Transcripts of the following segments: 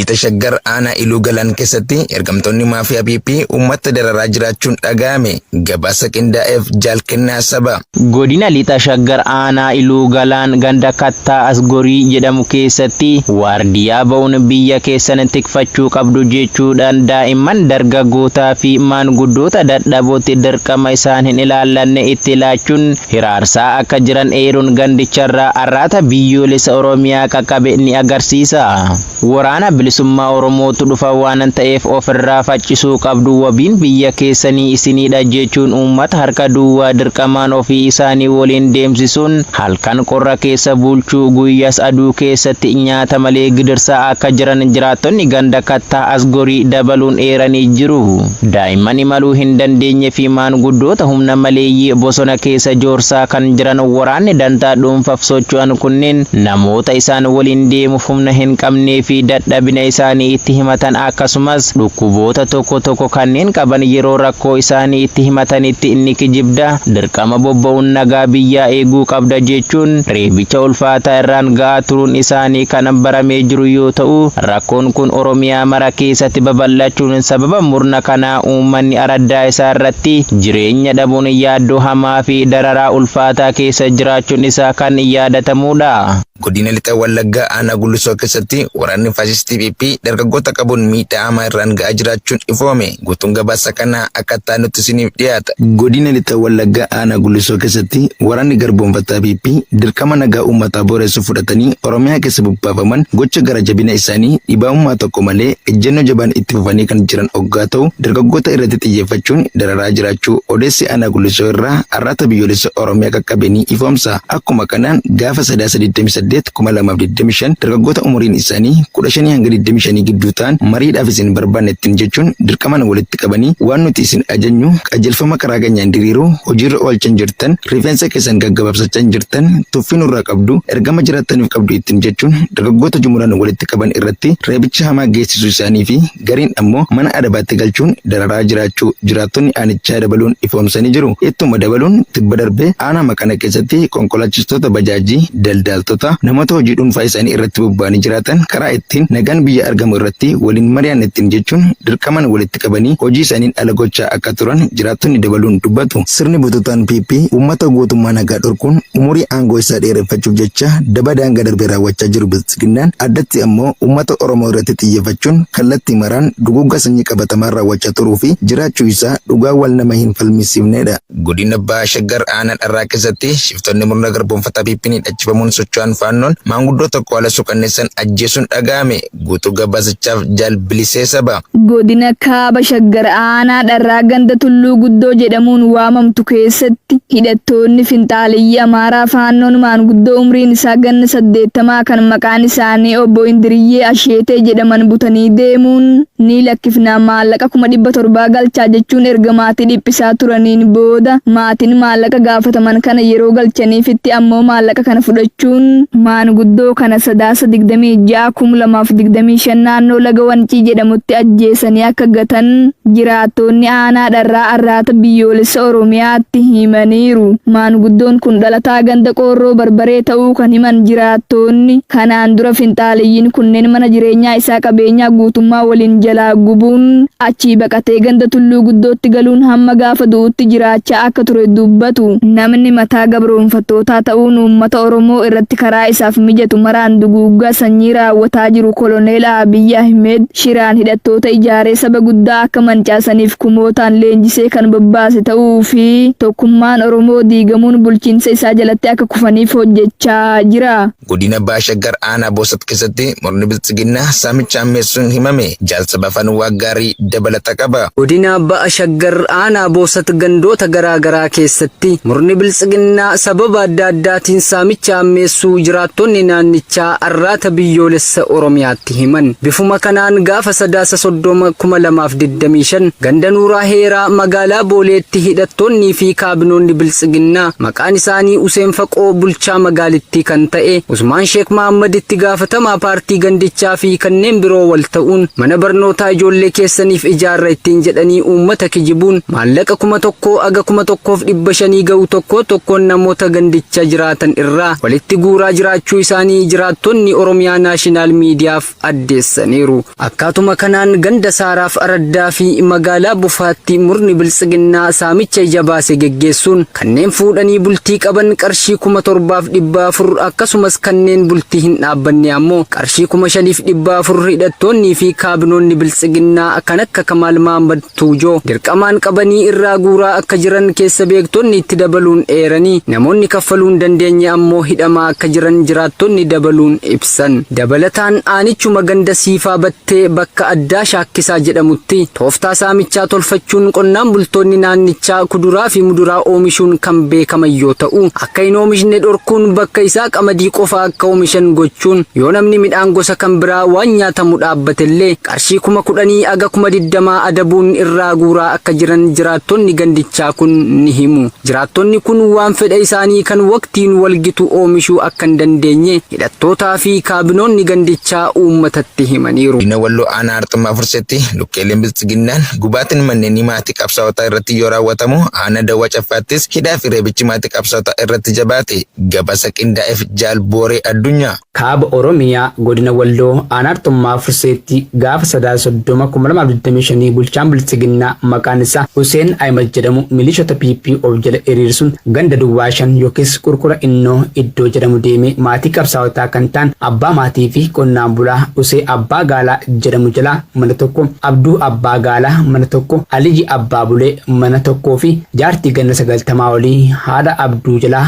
Lixa Shaggar aanaa Iluu Galaan keessatti ergamtoonni maafiyaa PP uummata dararaa jiraachuun dhaga'ame. Gabaasa qindaa'eef Jaal Kennaa Saba. Godina Lixa Shaggar aanaa Iluu Galaan ganda Kattaa Asgorii jedhamu keessatti waardiyaa ba'uun biyya keessan tikfachuu qabdu jechuudhaan daa'imman dargaggootaa fi maanguddoota dadhabootti dirqama isaan hin ilaallanne itti laachuun hiraarsaa akka jiran eeruun gandicharraa Arraata Biyyoolessa Oromiyaa qaqqabe ni agarsiisa. Waraana Bilisummaa Oromootu dhufa waan ta'eef ofirraa faccisuu qabdu wabiin biyya keessanii isiniidha jechuun uummata harka duwwaa dirqamaan ofii isaanii waliin deemsisuun halkan qorra keessa bulchuu guyyas aduu keessatti nyaata malee gidirsaa akka jiran jiraattonni ganda Kattaa Asgorii dabaluun eeranii jiru. Daa'imman imaluu hin dandeenye fi maanguddoota humna maleeyyii bosona keessa joorsaa kan jiran waraanni dantaa dhuunfaf socho'an kunneen namoota isaan waliin deemuuf humna hin qabnee fi dadhabina isaanii itti himatan akkasumas dhukkuboota tokko tokko kanneen qaban yeroo rakkoo isaanii itti himatanitti ni kijibda dirqama bobba'uun nagaa biyyaa eeguu qabda jechuun reebicha ulfaataa irraan ga'aa turuun isaanii kan baramee jiru yoo ta'u rakkoon kun Oromiyaa mara keessatti babal'achuun sababa murna kanaa uummanni araddaa isaa irratti jireenya dhabuun yaaddoo hamaa fi dararaa ulfaataa keessa jiraachuun isaa kan yaadatamuudha. Godina Lixa Wallaggaa aanaa Gullisoo keessatti waraanni faashistii PP dargaggoota qabuun miidhaa hamaa irraan ga'aa jiraachuun ifoome. Guutuun gabaasa kanaa akka itti aanutti isiniif dhiyaata. Godina Lixa Wallaggaa aanaa Gullisoo keessatti waraanni garboomfataa PP dirqama nagaa uummataa booressu fudhatanii Oromiyaa keessa bobbaafaman gocha gara jabina isaanii dhibaa'ummaa tokko malee ejjennoo jabaan itti fufanii kan jiran oggaa ta'u dargaggoota irratti xiyyeeffachuun dararaa jiraachuu odeessi aanaa Gullisoo irraa Arraata Biyyoolessa Oromiyaa qaqqabe ni ifoomsa. Akkuma kanaan gaafa Sadaasa 28, 2025 dargaggoota umuriin isaanii 15 hanga 25 gidduu ta'an mariidhaaf isin barbaanna ittiin jechuun dirqamaan walitti qabanii waan nuti isin ajajnu qajeelfama karaa keenyaan diriiruu hojiirra oolchan jirtan, rifeensa keessan gaggababsachaa hin jirtan, tuffii nurraa qabdu, ergama jiraattaniif qabdu ittiin jechuun dargaggoota jumulaan walitti qaban irratti reebicha hamaa geessisuu isaanii fi gariin ammoo mana adabaatti galchuun dararaa jiraachuu jiraattonni aanichaa dabaluun ifoomsanii jiru. Ittuma dabaluun tibba darbe aanaama kana keessatti konkolaachistoota bajaajii, daldaaltota, namoota hojii dhuunfaa isaanii irratti bobba'anii jiraatan karaa ittiin nagaan biyya argamu irratti waliin mari'anna ittiin jechuun dirqamaan walitti qabanii hojii isaaniin ala gochaa akka turan jiraattonni dabaluun dubbatu. Sirni bututaan PP uummata gootummaa nagaa dhorkuun umurii aangoo isaa dheereffachuuf jecha daba daangaa darbe raawwachaa jiru Biltsiginnaan addatti ammoo uummata Oromoo irratti xiyyeeffachuun kallattii maraan duguuggaa sanyii qabatamaa raawwachaa turuu fi jiraachuu isaa dhugaa wal nama hin falmisiifnedha. Godina Baha Shaggar aanaa Dharraa keessatti shiftoonni murna garboomfataa PPn hidhachifamuun socho'an Faannoon maanguddoo tokko haala suukanneessan ajjeesuun dhaga'ame. Guutuu gabaasichaaf Jaal Bilisee Saba. Godina Kaaba Shaggar aanaa Dharraa ganda Tulluu Guddoo jedhamuun waamamtu keessatti hidhattoonni finxaaleyyii Amaaraa Faannoon maanguddoo umriin isaa ganna 80 kan maqaan isaanii obbo Indiriyyee Asheetee jedhaman butanii deemuun ni lakkifnaa maallaqa 700,000 galchaa jechuun erga maatii dhiphisaa turaniin booda maatiin maallaqa gaafataman kana yeroo galchaniifitti ammoo maallaqa kana fudhachuun maanguddoo kana Sadaasa 26, 2025 naannoo laga Wancii jedhamutti ajjeesanii akka gatan jiraattoonni aanaa Dharraa Arraata Biyyoolessa Oromiyaatti himaniiru. Maanguddoon kun dhalataa ganda Qoorroo Barbaree ta'uu kan himan jiraattoonni, kanaan dura finxaaleyyiin kunneen mana jireenyaa isaa qabeenyaa guutummaa waliin jalaa gubuun achii baqatee ganda Tulluu Guddootti galuun hamma gaafa du'utti jiraachaa akka ture dubbatu. Namni mataa gabroomfattootaa ta'uun uummata Oromoo irratti karaa isaaf mijatu maraan duguuggaa sanyii raawwataa jiru Koloneel Abiy Ahimed shiraan hidhattoota ijaaree saba guddaa akka mancaasaniif kumootaan leenjisee kan bobbaase ta'uu fi tokkummaan Oromoo diigamuun bulchiinsa isaa jalatti akka kufaniif hojjechaa jira. Godina Baha Shaggar aanaa Boosat keessatti murni Biltsiginnaa saamicha hammeessuun himame. Jaal Sabafaan Waaqgaarii dabalata qaba. Godina Baha Shaggar aanaa Boosat gandoota garaa garaa keessatti murni Biltsiginnaa sababa adda addaatiin saamicha hammeessuu jiraattonni naannichaa Arraata Biyyoolessa Oromiyaatti himan. Bifuma kanaan gaafa Sadaasa 30, 2025 ganda Nuuraa Heeraa magaalaa Booleetti hidhattoonnii fi kaabinoonni Biltsiginnaa maqaan isaanii Useen Faqoo bulchaa magaalittii kan ta'e, Usmaan Sheek Mahaammad itti gaafatamaa paartii gandichaa fi kanneen biroo wal ta'uun mana barnootaa ijoollee keessaniif ijaarra ittiin jedhanii uummata kijibuun maallaqa 1000 aga 1500 ga'u tokkoo tokkoon namoota gandicha jiraatan irraa walitti guuraa jiraachuu isaanii jiraattonni Oromiyaa Naashinaal Miidiyaaf addeessaniiru. Akkaatuma kanaan ganda Saaraaf Araddaa fi magaalaa Bufaatti murni Biltsiginnaa saamicha ija baase geggeessuun kanneen fuudhanii bultii qaban qarshii 7400, akkasumas kanneen bultii hin dhaabbanne ammoo qarshii 5400 hidhattoonnii fi kaabinoonni Biltsiginnaa kan akka Kamaal Mahaammad Tuujoo dirqamaan qabanii irraa guuraa akka jiran keessa beektonni itti dabaluun eeranii, namoonni kaffaluu hin dandeenye ammoo hidhamaa akka jiran jiraattonni dabaluun ibsan. Dabalataan aanichuma ganda Siifaa Battee bakka addaa Shaakkisaa jedhamutti tooftaa saamichaa tolfachuun qonnaan bultoonni naannichaa kuduraa fi muduraa oomishuun kan beekaman yoo ta'u, akka hin oomishne dhorkuun bakka isaa qamadii qofa akka oomishan gochuun yoo namni midhaan gosa kan biraa waan nyaatamu dhaabbatellee qarshii 10,000 aga 20,000 adabuun irraa guuraa akka jiran jiraattonni gandichaa kun ni himu. Jiraattonni kun waan fedha isaanii kan waqtiin wal gitu oomishuu akka hin dandeenye hidhattootaa fi kaabinoonni gandichaa uummatatti himaniiru. Godina Walloo Aanaa Arxummaa Furseetti lukkeeleen Biltsiginnaan gubaatiin manneenii maatii qabsaa'otaa irratti yoo raawwatamu, Aanaa Dawwaa Caffaattis hidhaa fi reebichi maatii qabsaa'otaa irratti jabaate. Gabaasa qindaa'eef Jaal Booree Addunyaa. Kaaba Oromiyaa Godina Walloo Aanaa Arxummaa Furseetti gaafa Sadaasa 30, 2025 bulchaan Biltsiginnaa maqaan isaa Huseen Ahimad jedhamu milishoota PP of jala hiriirsuun ganda duwwaa 5 yookiis Qurqura Innoo iddoo jedhamu deemee maatii qabsaa'otaa kan ta'an abbaa maatii fi qonnaan bulaa Husee Abbaa Gaalaa jedhamu jalaa mana tokko, Abduu Abbaa Gaalaa mana tokko, Aliyyi Abbaa Bulee mana tokkoo fi jaartii ganna 90 olii haadha Abduu jalaa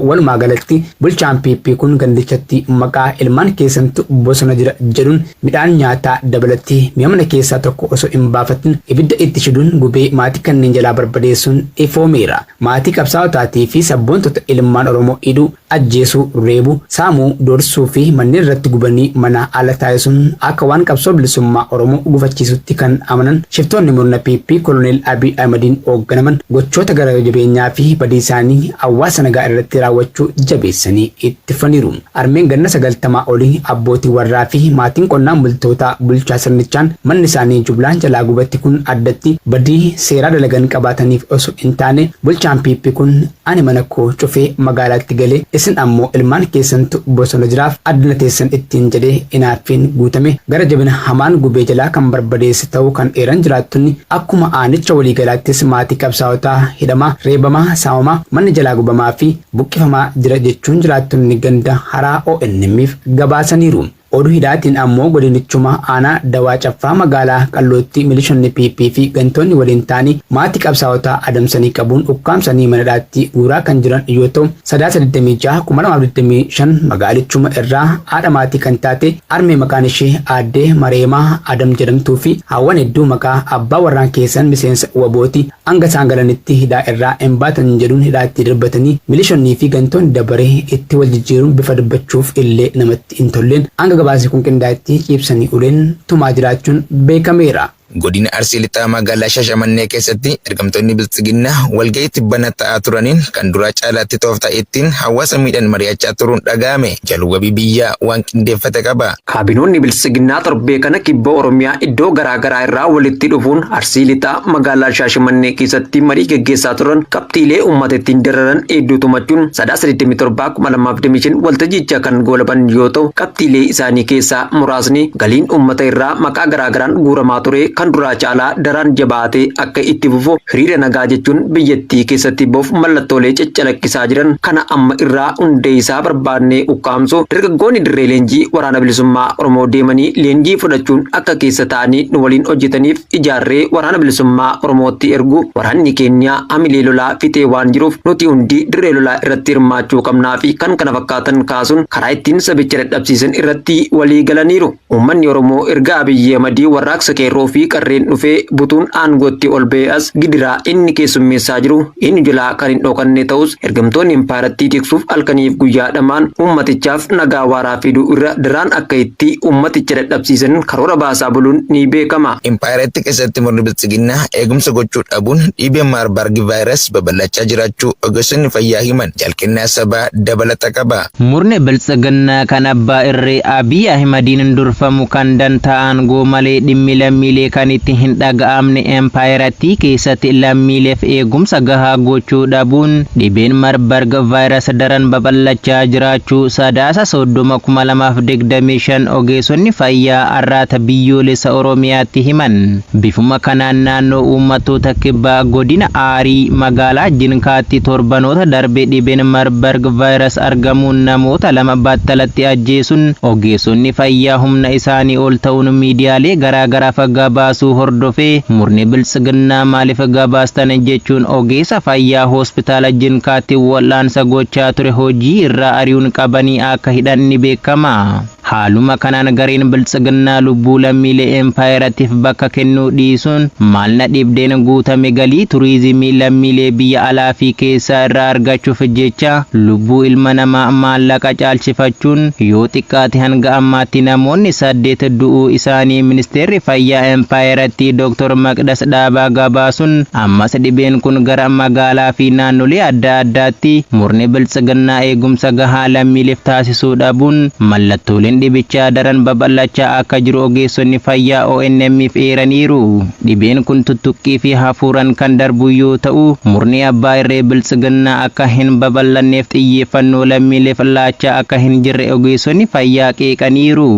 Walumaa galatti bulchaan PP kun gandichatti maqaa ilmaan keessantu bosona jira jedhuun midhaan nyaataa dabalatee mi'a mana keessaa tokko osoo hin baafatin ibidda itti shiduun gubee maatii kanneen jalaa barbadeessuun ifoomeera. Maatii qabsaa'otaatii fi sabboontota ilmaan Oromoo hidhuu, ajjeesuu, reebuu, saamuu, doorsisuu fi manneen irratti gubanii manaa ala taasisuun akka waan qabsoo bilisummaa Oromoo gufachiisuutti kan amanan shiftoonni murna PP Koloneel Abiy Ahimadiin hoogganaman gochoota gara jabeenyaa fi badii isaanii hawaasa nagaa irratti raawwachuu jabeessanii itti fufaniiru. Harmeen ganna 90 olii, abbootiin warraa fi maatiin qonnaan bultootaa bulchaa sirnichaan manni isaanii jumlaan jalaa gubate kun addatti badii seeraa dalagan qabaataniif osoo hin taane bulchaan PP kun ani mana koo cufee magaalaatti galee isin ammoo ilmaan keessantu bosona jiraaf addana teessan ittiin jedhee inaaffiin guutame gara jabina hamaan gubee jalaa kan barbadeesse ta'uu kan eeran jiraattonni, akkuma aanicha waliigalaattis maatii qabsaa'otaa hidhamaa, reebamaa, saamamaa, manni jalaa gubamaa fi buqqifamaa jira jechuun jiraattonni ganda Haraa ONM'f gabaasaniiru. Oduu hidhaatiin ammoo godinichuma aanaa Dawaa Caffaa magaalaa Qallootti milishonni PP fi gantoonni waliin ta'anii maatii qabsaa'otaa adamsanii qabuun ukkaamsanii mana hidhaatti guuraa kan jiran yoo ta'u, Sadaasa 26, 2025 magaalichuma irraa haadha maatii kan taate harmee maqaan ishee Aaddee Mareemaa Adam jedhamtuu fi haawwan hedduu maqaa abbaa warraan keessan miseensa WBOti hanga isaan galanitti hidhaa irraa hin baatan jedhuun hidhaatti darbatanii milishonnii fi gantoonni dabaree itti wal jijjiiruun bifa dubbachuuf illee namatti hin tolleen hanga gabaasni kun qindaa'etti ciibsanii uleen tumaa jiraachuun beekameera. Godina Arsii Lixaa magaalaa Shaashamannee keessatti ergamtoonni Biltsiginnaa walga'ii tibbana ta'aa turaniin kan duraa caalaatti tooftaa ittiin hawaasa miidhan mari'achaa turuun dhaga'ame. Jaal Wabii Biyyaa waan qindeeffate qaba. Kaabinoonni Biltsiginnaa torbee kana kibba Oromiyaa iddoo garaa garaa irraa walitti dhufuun Arsii Lixaa magaalaa Shaashamannee keessatti marii geggeessaa turan qabxiilee uummata ittiin dararan hedduu tumachuun Sadaasa 27, 2025 waltajjicha kan goolaban yoo ta'u, qabxiilee isaanii keessaa muraasni galiin uummata irraa maqaa garaa garaan guuramaa ture kan duraa caalaa daraan jabaatee akka itti fufu, hiriira nagaa jechuun biyyattii keessatti bof mallattoolee caccalaqqisaa jiran kana amma irraa hundee isaa barbaadnee ukkaamsuu, dargaggoonni dirree leenjii Waraana Bilisummaa Oromoo deemanii leenjii fudhachuun akka keessa ta'anii nu waliin hojjetaniif ijaarree Waraana Bilisummaa Oromootti erguu, waraanni keenya hamilee lolaa fixee waan jiruuf nuti hundi dirree lolaa irratti hirmaachuu qabnaa fi kan kana fakkaatan kaasuun karaa ittiin sabicha dadhabsiisan irratti walii galaniiru. Uummanni Oromoo erga Abiyyi Ahmadii warraaqsa qeerroo fi qarreen dhufee butuun aangootti ol ba'ee as gidiraa inni keessummeessaa jiru eenyu jalaa kan hin dhokanne ta'us, ergamtoonni impaayerattii tiksuuf halkaniif guyyaa dhama'an uummatichaaf nagaa waaraa fiduu irra daraan akka itti uummaticha dadhabsiisan karoora baasaa buluun ni beekama. Impaayerattii keessatti murni Biltsiginnaa eegumsa gochuu dhabuun dhibeen Maarbarg Vaayirasi babal'achaa jiraachuu ogeessonni fayyaa himan. Jaal Kennaa Sabaa dabalata qaba. Murni Biltsiginnaa kan abbaa irree Abiy Ahimadiin durfamu kan dantaa aangoo malee dhimmi lammiilee kan kan itti hin dhaga'amne empaayerattii keessatti lammiileef eegumsa gahaa gochuu dhabuun dhibeen Marburg virus daran babal'achaa jiraachuu Sadaasa 30/2025 ogeessonni fayyaa Arraata Biyyoolessa Oromiyaatti himan. Bifuma kanaan naannoo uummattoota Kibbaa godina Aarii magaalaa Jinkaatti torbanoota darbe dhibeen Marburg virus argamuun namoota lama battalatti ajjeesuun ogeessonni fayyaa humna isaanii ol ta'uun miidiyaalee garaagaraaf gabaasuu hordofee, murni Biltsiginnaa maaliif gabaastan jechuun ogeessa fayyaa hospitaala Jinkaatti wal'aansa gochaa ture hojii irraa ari'uun qabanii akka hidhan ni beekama. Haaluma kanaan gareen Biltsiginnaa lubbuu lammiilee empaayerattiif bakka kennuu dhiisuun maal na dhibdeen guutame galii turizimii lammiilee biyya alaa fi keessaa irraa argachuuf jecha lubbuu ilma namaa maallaqa caalchifachuun yoo xiqqaate hanga ammaatti namoonni 8 du'uu isaanii ministeerri fayyaa empaayerattii Dr. Maqdas Dhaabaa gabaasuun, ammas dhibeen kun gara magaalaa fi naannolee adda addaatti murni Biltsiginnaa eegumsa gahaa lammiileef taasisuu dhabuun mallattooleen dhibichaa daran babal'achaa akka jiru ogeessonni fayyaa ONM'f eeraniiru. Dhibeen kun tuttuqqii fi hafuuraan kan darbu yoo ta'u, murni abbaa irree Biltsiginnaa akka hin babal'anneef xiyyeeffannoo lammiileef laachaa akka hin jirre ogeessonni fayyaa qeeqaniiru.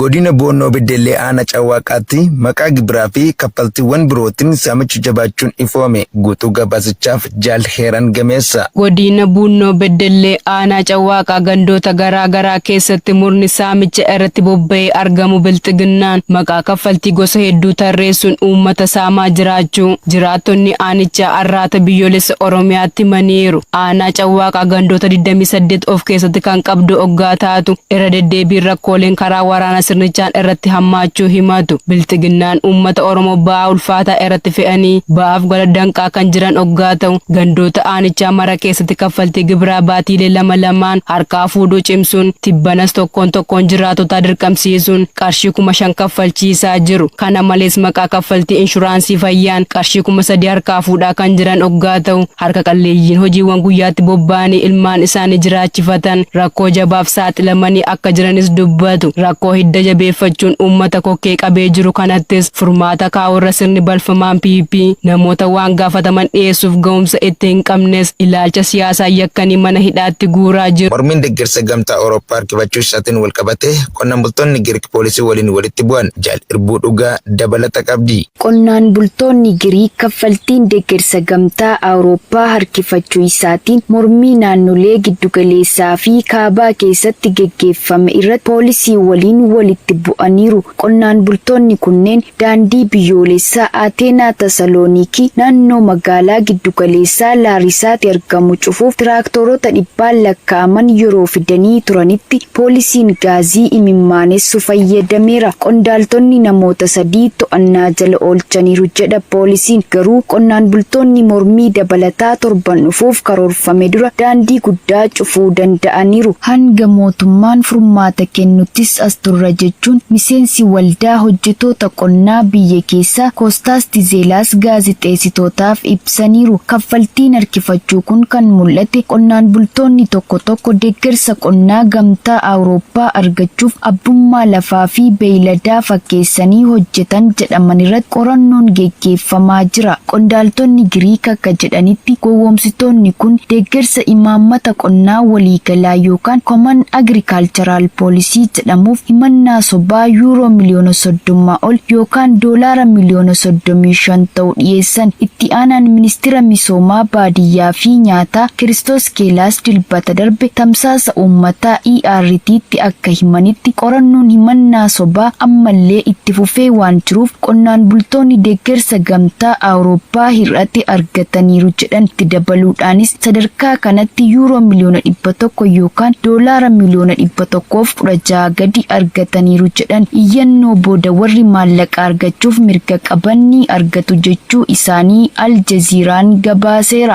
Godina Boonnoo Beddellee Aanaa Cawwaaqaatti maqaa gibiraa fi kaffaltiiwwan birootiin saamichi jabaachuun ifoome. Guutuu gabaasichaaf Jaal Heeran Gameessa. Godina Buunnoo Beddellee Aanaa Cawwaaqaa gandoota garaa garaa keessatti murni saamicha irratti bobba'ee argamu Bilxiginnaan maqaa kaffaltii gosa hedduu tarreessuun uummata saamaa jiraachuu jiraattonni aanichaa Arraata Biyyoolessa Oromiyaatti himaniiru. Aanaa Cawwaaqaa gandoota 28 of keessatti kan qabdu oggaa taatu, irra deddeebiin rakkooleen karaa waraana sirnichaan irratti hammaachuu himatu. Bilxiginnaan uummata Oromoo ba'aa ulfaataa irratti fe'anii ba'aaf gala danqaa kan jiran oggaa ta'u, gandoota aanichaa mara keessatti kaffaltii gibiraa baatiilee lama lamaan harkaa fuudhuu cimsuun tibbanas tokkoon tokkoon jiraatotaa dirqamsiisuun qarshii 5,000 kaffalchiisaa jiru. Kana malees maqaa kaffaltii inshuraansii fayyaan qarshii 3,000 harkaa fuudhaa kan jiran oggaa ta'u, harka qalleeyyiin hojiiwwan guyyaatti bobba'anii ilmaan isaanii jiraachifatan rakkoo jabaaf saaxilamanii akka jiranis dubbatu. Rakkoo hidda jabeeffachuun uummata kokkee qabee jiru kanattis furmaata kaa'urra sirni balfamaan PP namoota waan gaafataman dhiyeessuuf ga'umsa itti hin qabnes ilaalcha siyaasaa yakkanii mana hidhaatti guuraa jiru. Mormiin deeggarsa Gamtaa Awurooppaa harkifachuu isaatiin wal qabatee qonnaan bultoonni Giriik poolisii waliin walitti bu'an. Jaal Irbuu Dhugaa dabalata qabdi. Qonnaan bultoonni Giriik kaffaltiin deeggarsa Gamtaa Awurooppaa harkifachuu isaatiin mormii naannolee giddugaleessaa fi kaabaa keessatti geggeeffame irratti poolisii waliin walitti bu'aniiru. Qonnaan bultoonni kunneen daandii biyyoolessaa Ateenaa Tasaloonikii naannoo magaalaa giddugaleessaa Laarisaatti argamu cufuuf tiraaktaroota dhibbaan lakkaa'aman yeroo fidanii turanitti poolisiin gaazii imimmaanessu fayyadameera. Qondaaltonni namoota sadii to'annaa jala oolchaniiru jedha poolisiin. Garuu qonnaan bultoonni mormii dabalataa torban dhufuuf karoorfame dura daandii guddaa cufuu danda'aniiru. Hanga mootummaan furmaata kennuttis as turra jechuun miseensi waldaa hojjetoota qonnaa biyya keessaa Koostaas Tizeelaas gaazexeessitootaaf ibsaniiru. Kaffaltiin harkifachuu kun kan mul'ate qonnaan bultoonni tokko tokko deeggarsa qonnaa Gamtaa Awurooppaa argachuuf abbummaa lafaa fi beeyladaa fakkeessanii hojjetan jedhaman irratti qorannoon geggeeffamaa jira. Qondaaltonni Giriik akka jedhanitti gowwoomsitoonni kun deeggarsa imaammata qonnaa waliigalaa yookaan Common Agricultural Policy jedhamuuf himannaa sobaa yuuroo miliyoona 30 ol yookaan doolaara miliyoona 35 ta'u dhiyeessan. Itti aanaan ministeera misoomaa baadiyyaa fi nyaataa Kiristoos Keelaas Dilbata darbe tamsaasa uummataa ERT'tti akka himanitti, qorannoon himannaa sobaa ammallee itti fufee waan jiruuf qonnaan bultoonni deeggarsa Gamtaa Awurooppaa hir'ate argataniiru jedhan. Itti dabaluudhaanis sadarkaa kanatti yuuroo miliyoona 100 yookaan doolaara miliyoona 116 gadi argataniiru jedhan. Iyyannoo booda warri maallaqa argachuuf mirga qaban ni argatu jechuu isaanii Al Jaziiraan gabaaseera.